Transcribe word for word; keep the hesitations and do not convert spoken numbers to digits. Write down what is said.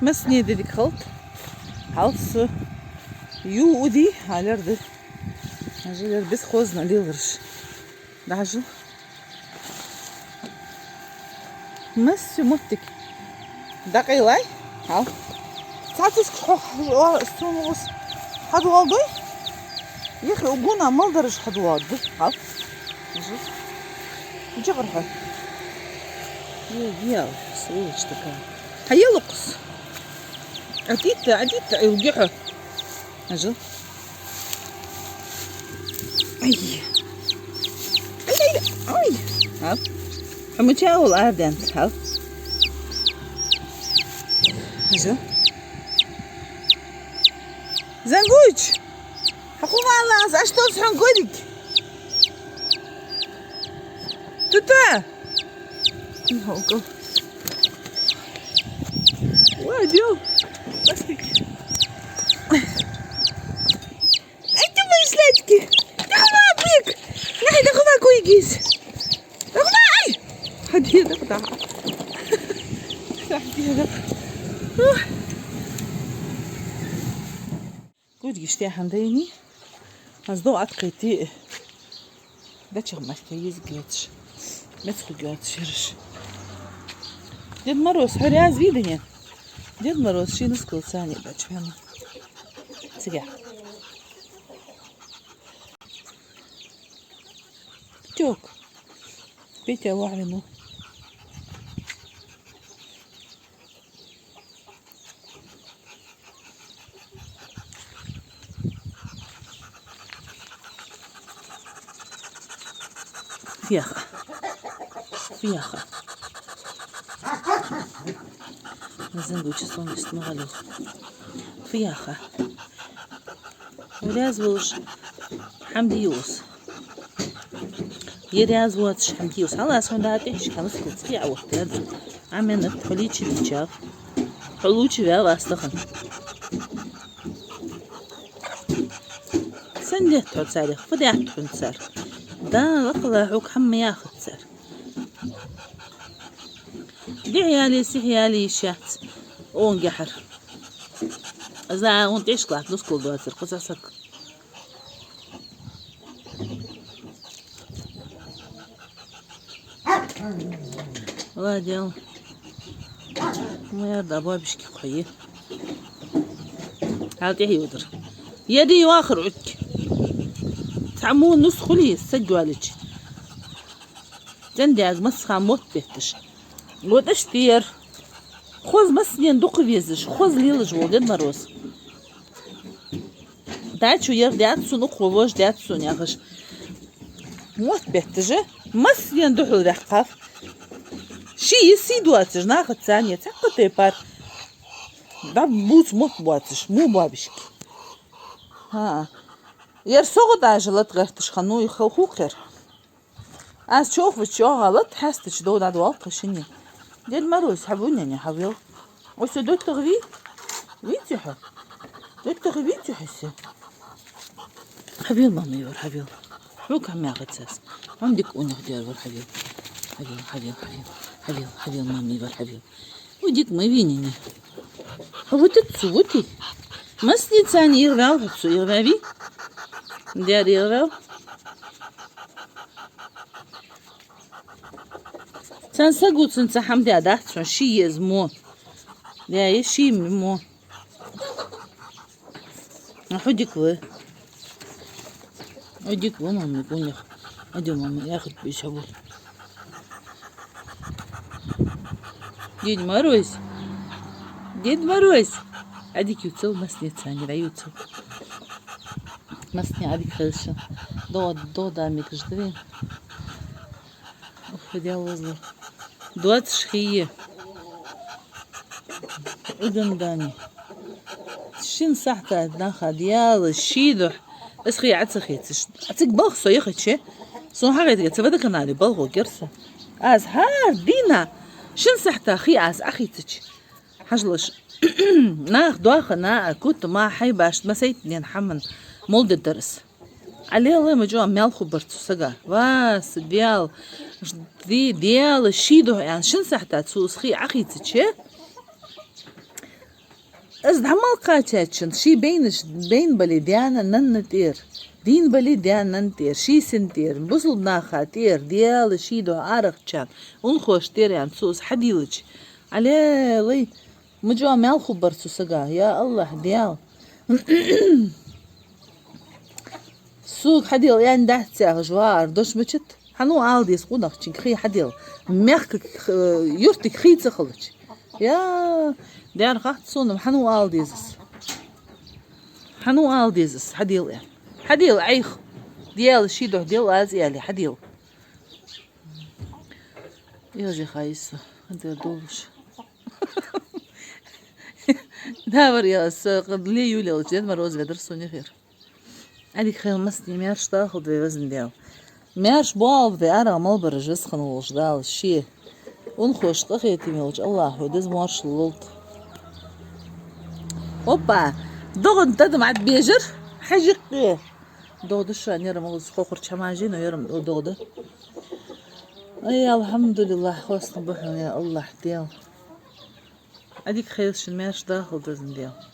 Массане деррига хилда. Хьалса ю уди, хьалар да. Хьажал, ер бесхозно лелараш. ДӀахьажал. Массе моттиг. ДӀакъайлай. Хьал. Цхьа цискаш хьо-, хьо-, сона гӀус хьадоаладой? Яхи угуна малдараш хьадоаладу. Хьал. Жи. Жагар хьо. Е, е, сволочь такая. Хьаел укхус. ӀотӀаитта, ӀотӀаитта, угги хьо. Хьажал. Ай. Ай, ай, ай. Хьал. Хьо мича вола арадаьннад, хьал. Хьажал. Зангуч. Хьо хӀун валлахь, аз аш тоз хьона гориг. Тута. Йо, го. Ладё. Ай, ты мои шляпки! Дахма, бик! Нахи, дахма, куйгис! Дахма, ай! Хьаде даха, даха. Хьаде даха. Ух. Куйгиш тӀехьа дайни. Аз догӀа атхайти. Дача махка еза геташ. Мецху геташ ераш. Дед Мороз, хьо раьза вий дунен? Дед Мороз ший нускал цани бачвена. Цига. Тёк. Петя вахьвину. Фу яха. Фу яха. Зангуч сона иштта ма гӀалий. Фу яха. Раьза волаш хӀама де ус. Е раьза воацаш хӀама де ус. Хьал аз хьона дӀатӀехьашка хӀама скул цӀи а вахтар. Аминат, хьо личи дичав. Хьо лучи вяв аз тахан. Сен детт хьо царех? Фу детт хьона цар? Да, лакхала хьога хӀама ма яхац цар. Дехьа яли, сихьа яли йиш яц. Он гехьар. Аз а он тӀехьашка латт нускал доацар, кхуза саг. Ладел. Ма яр да бабишки кхои. Хьал тӀехьа юдар. Яди вахар утки. Цхьа мо нус хули саг йоалич. Цен дяг масха мотт бетташ. Вот аш тер. Хоз массанена дукха везаш, хоз лелаш вола Дед Мороз. Дачу яр даьд сона, укхо вож даьд сона яхаш. Мотт бетташ, массанена духьал ваьккхав. Ший йиси доацаш, нахаца царна цхьаккха тайпара. Да буц мотт боацаш, му бабишки. ХӀаа. Яр согӀа даже лат гӀерташ ханну, и хал хукхер. Аз чофа чоагӀа лат хьестача дов дӀадоал тха шинне. Дед Мороз, хьа вунене хьавел. Оцу доттагӀа вий? Вий цу хьо? ДоттагӀа вий цу хьо се? Хьавел, мама, йор, хьавел. Хьога хӀама яхац аз. Хьона дика унах дер вар хьавел. Хьавел, хьавел, хьавел. Хьавел, хьавел, мама, йор, хьавел. Удик ма вийнина. Хьо вутит цу, вути. Массанена царна ирвал хьо цу, ирвави? Дер ирвал. Царна сагуцан ца хӀама даь дац хьона, ший еза мо. Даь е ший мо. А хьо дика ва. Хьо дика ва, мамми, гунех. Аде, мамми, яхат бийса хьо ва. Дед Мороз. Дед Мороз. Адик юцал, массанена царна ира юцал. Массанена адик хилша. До, до, да, микаш дре. Ух, Дела возло. Доацаш хие. Угандане. Шин сахьта наха дияла шийдухь. Ас хи Ӏа ца хийцаш. Цига балха со яхаче. Сон хьагӀайдга ца водоканале балхо герса. Аз хӀара дийнахьа шин сахьта хи аз Ӏахийцача. Хьажалаш. Нах доаха, на а кут, ма хьайбашт, ма сайтнен хӀаман. Мол деддар ас. Ӏалелай ма жо мел хубар цу сага. Ва, са Дела, ди, Дела, шийдухь аьнна, шин сахьта цу ус хи Ӏахийцаче. Из дӀа мел кхаьчачун, ший байнаш, байна бале даьна-нанна тӀера, дийна бале даьна-нанна тӀера, ший сина тӀера, бусалба наха тӀера, Даьла ший духьа арахьачарна, унахошта тӀера аьнна цо из хьадийлача. Алелай, ма жоа маьл хургбар цу сага, я АллахӀ, Даьла. Сога хьадийла аьнна дац яхаш вагӀар дош мачат, хьан ала деза къонахчунга хий хьадийла? Мехкага, э, юртага хий ца хилча. Я, дера хац сона, хьан ала деза из? Хьан ала деза из? Хьадийла аьнна. Хьадийла, Ӏайха. Даьла ший духьа дел аз аьле, хьадийла. Ежи хайса, хӀанзар долаш. Давар я, са къад ле юлелча, Дед Мороз ведар сона хир. Ӏадика хийла массане маьрша дахалда вай, Везан Даьла. Маьрша боалба вай арагӀа мел бараш, Веза хинна волча Дала ше. Унахошта къахетам йолча АллахӀа деза моаршал лолда. Опа! ДогӀан тӀадам Ӏад бежар, хьажа-кх. ДогӀа да шоана, ер-м луз хохарча хӀамаш, но ер-м догӀа да. Ай, алхьамдулиллахӀ, хоастам ба хьона, я АллахӀ Даьла. Ӏадика хийла шун, маьрша дахалда, Везан Даьла.